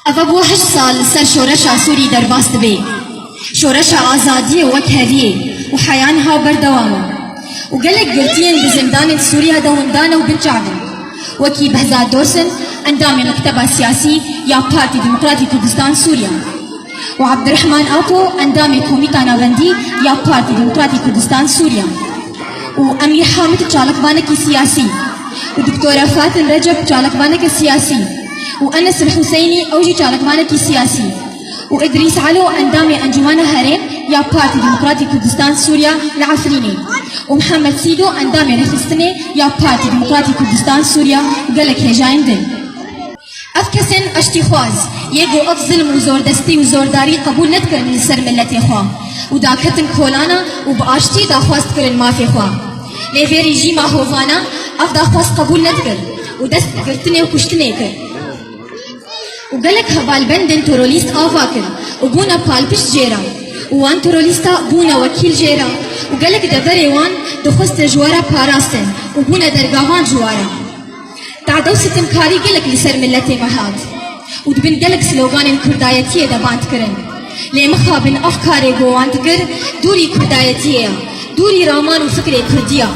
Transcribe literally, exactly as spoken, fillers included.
Ev bû heşt sal li ser şoreşa Sûrî derbas dibe. Şoreşa azadiyê wek heriyê û heya niha berdewam e. Û gelek girtiyên di zindanên Sûriya de windane û binçav in. Wekî Behzad Dorsun, endamê Mekteba Siyasî ya Partî Demokratî Kurdistan Sûriya. Û Abdurrahman Apo, endamê Komîta Navendî ya Partî Demokratî Kurdistan Sûriya. Û Emîr Hamid, çalakvanekî siyasî. Û Doktora Fatin Recep, çalakvaneke siyasî. Û Enes El Huseynî, ew jî çalakvanekî siyasî. Û Îdrîs Elo, endamê Encûmena Herêm ya Partî Demokratî Kurdistan Sûriya li Efrînê. Û Mihemed Sîdo, endamê rêxistinê ya Partî Demokratî Kurdistan Sûriya û gelek hêjayên din. Ev kesên aştîxwaz yê ku ev zilm û zordestî û zordarî qebûl nedikirin li ser miletê xwe û daketin kolana û bi aştî daxwaz dikirin mafê xwe. Lê vê rejîma hovana ev daxwaz qebûl nedikir û dest bi girtinê û kuştinê kir. Û gelek hevalbendên terorîst ava kir û bûne palpişt jê re. Û wan terorîsta bûne wekîl jê re û gelek deverê wan dixwestin ji we re parastin û bûne dergavan ji we re. Tehde û sitimkarî gelek li ser miletê me hat û di bin gelek sloganên kurdayetiyê de band kirin. Lê mixabin ev karê ku wan dikir dûrî kurdayetiyê ye, dûrî raman û fikrê kurdî ye.